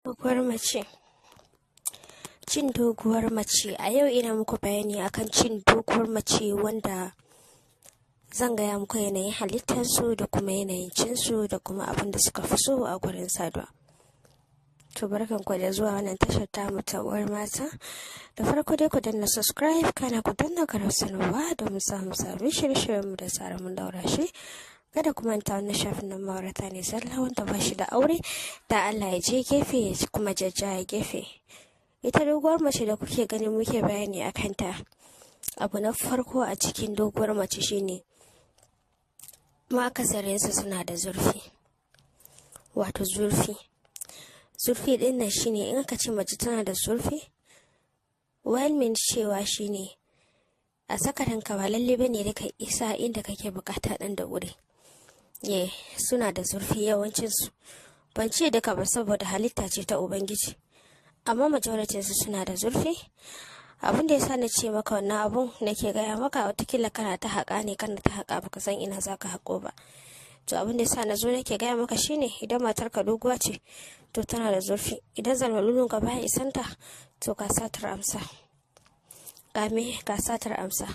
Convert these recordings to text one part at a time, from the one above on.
Doguwar mace. Cin doguwar mace. A yau ina muku bayani akan cin doguwar mace, wanda zan gaya muku yanayin halittarsu da kuma yanayin cinsu da kuma abin da suka fi so a gurin saduwa. To, barkan ku da zuwa wannan tashar tamu ta Uwar Mata. Da farko dai ku danna subscribe, kana ku danna karar sanarwa domin samun sabbin shirye-shiryenmu da zarar mun daura shi. Kada ku manta, wannan shafin nan ma'aurata ne zalla, wanda ba shi da aure da Allah ya je gefe ya kuma jajjaya gefe. Ita doguwar mace da kuke ganin muke bayani a kanta, abu na farko a cikin doguwar mace shine makasarinsu suna da zurfi. Wato zurfi. Zurfi din nan shine, in aka ce mace tana da zurfi, well mean cewa shine a sakaranka ba lalle bane da ka isa inda kake bukata dan da wuri. Ye, suna da zurfi yawancinsu. Ban ce duka ba saboda halitta ce ta Ubangiji. Amma majority su suna da zurfi. Abin da yasa na ce maka wannan abun nake gaya maka, watakila kana ta haƙa ne, kana ta haƙa, baka san ina zaka haƙo ba. To, abin da yasa na zo nake gaya maka shine, idan matarka doguwa ce, to tana da zurfi. Idan zalmalulun ka baya isanta, to ka satar amsa. Ga me? Ga satar amsa.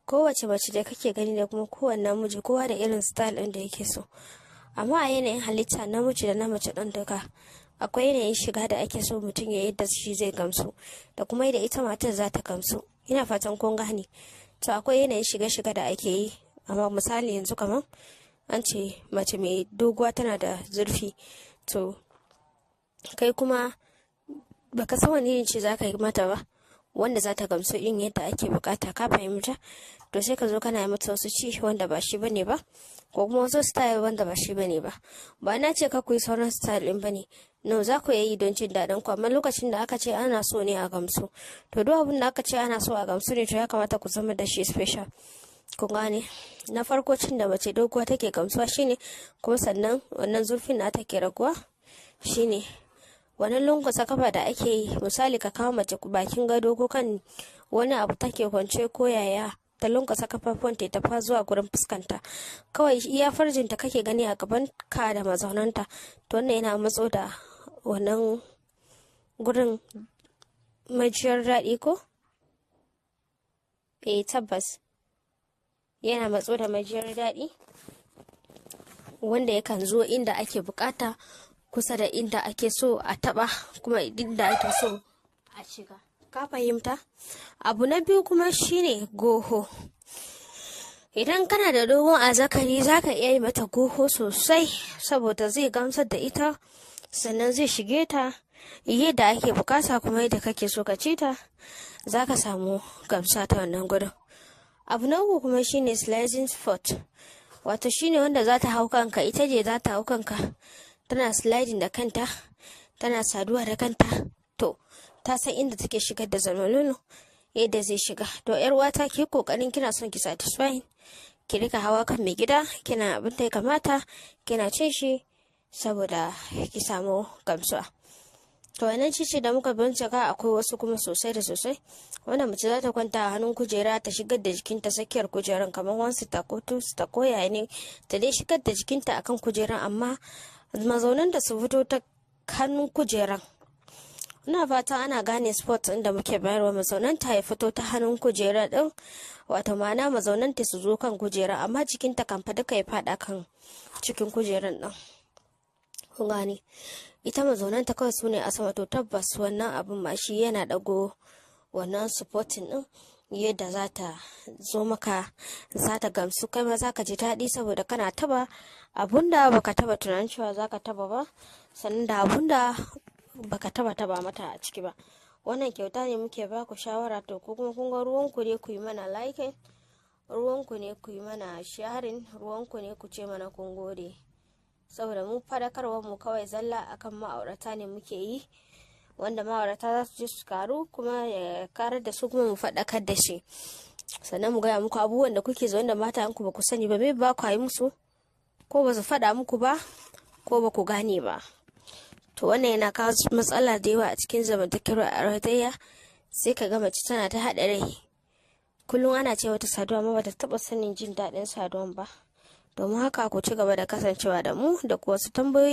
Kowace mace da kake gani da kuma kowanne namiji, kowa da irin style ɗin da yake so. Amma a yanayin halitta namiji da na mace ɗin duka, akwai yanayin shiga da ake so mutum ya yadda shi zai gamsu da kuma yadda ita matar za ta gamsu. Ina fatan kun gane. To, akwai yanayin shiga-shiga da ake yi. Amma misali yanzu kamar an ce mace mai doguwa tana da zurfi, to kai kuma baka san wani irin ce za ka yi mata ba wanda za ta gamsu in yadda ake bukata, ka fahimta? To, sai ka zo kana yi mata wasu ci wanda ba shi bane ba, ko kuma wasu style wanda ba shi bane ba. Ba na ce ka ku yi sauran style din bane, no, za ku yi don jin daɗin ku. Amma lokacin da aka ce ana so ne a gamsu, to duk abin da aka ce ana so a gamsu ne, to ya kamata ku zama da shi special, kun gane? Na farko, cin da mace doguwa take gamsuwa shine, kuma sannan wannan zurfin na take raguwa, shine wannan lungusa kafa da ake yi. Misali, ka kawo mace bakin gado ko kan wani abu take kwance ko yaya, ta lungusa kafafuwan ta tafa zuwa gurin fuskanta, kawai iya farjinta kake gani a gaban ka da mazaunanta. To, wannan yana matso da wannan gurin majiyar daɗi ko? Eh, tabbas yana matso da majiyar daɗi, wanda yakan zo inda ake bukata, kusa da inda ake so a taba, kuma inda ake so a shiga, ka fahimta? Abu na biyu kuma shine goho. Idan kana da dogon azakari, zaka iya yi mata goho sosai saboda zai gamsar da ita, sannan zai shige ta yadda ake bukata, kuma yadda kake so ka ci ta, zaka samu gamsa ta wannan gurin. Abu na uku kuma shine sliding spot, wato shine wanda za ta hau kanka, ita ce za ta hau kanka, tana sliding da kanta, tana saduwa da kanta. To, ta san inda take shigar da zalmalolo, yadda zai shiga. To, yar uwata, ki kokarin kina son ki satisfy, ki rika hawa kan mai gida, kina abin da ya kamata, kina cin shi saboda ki samu gamsuwa. To, wannan cici da muka bincika, akwai wasu kuma sosai da sosai wanda mace za ta kwanta a hannun kujera, ta shigar da jikinta tsakiyar kujeran, kamar one sita ko two sita ko yaya ne, ta dai shigar da jikinta akan kujeran, amma mazaunan da su fito ta hannun kujeran. Ina fata ana gane spot ɗin da muke bayarwa. Mazaunan ta ya fito ta hannun kujera ɗin, wato ma'ana mazaunan ta su zo kan kujera, amma jikinta kan fa duka ya faɗa kan cikin kujeran ɗin, kun gane? Ita mazaunan ta kawai su ne a sama. To, tabbas wannan abin ma shi yana ɗago wannan supporting ɗin, yadda za ta zo maka, za ta gamsu, kai ma za ka ji daɗi saboda kana taba abun da baka taba tunanin cewa za ka taba ba, sannan da abun da baka taba taba mata a ciki ba. Wannan kyauta ne muke ba ku shawara. To, ko kuma kun ga, ruwanku ne ku yi mana liking, ruwanku ne ku yi mana sharing, ruwanku ne ku ce mana kun gode, saboda mu fadakarwar mu kawai zalla akan ma'aurata ne muke yi, wanda ma'aurata za su je su karu, kuma ya karar da su, kuma mu faɗakar da shi, sannan mu gaya muku abubuwan da kuke zaune da mata ku ba ku sani ba, me ba ku yi musu, ko ba su faɗa muku ba, ko ba ku gane ba. To, wannan yana kawo matsala da yawa a cikin zamantakewar auratayya. Sai ka ga mace tana ta haɗa rai, kullum ana ce wata saduwa, amma bata taɓa sanin jin daɗin saduwan ba. Domin haka, ku ci gaba da kasancewa da mu da wasu tambayoyi.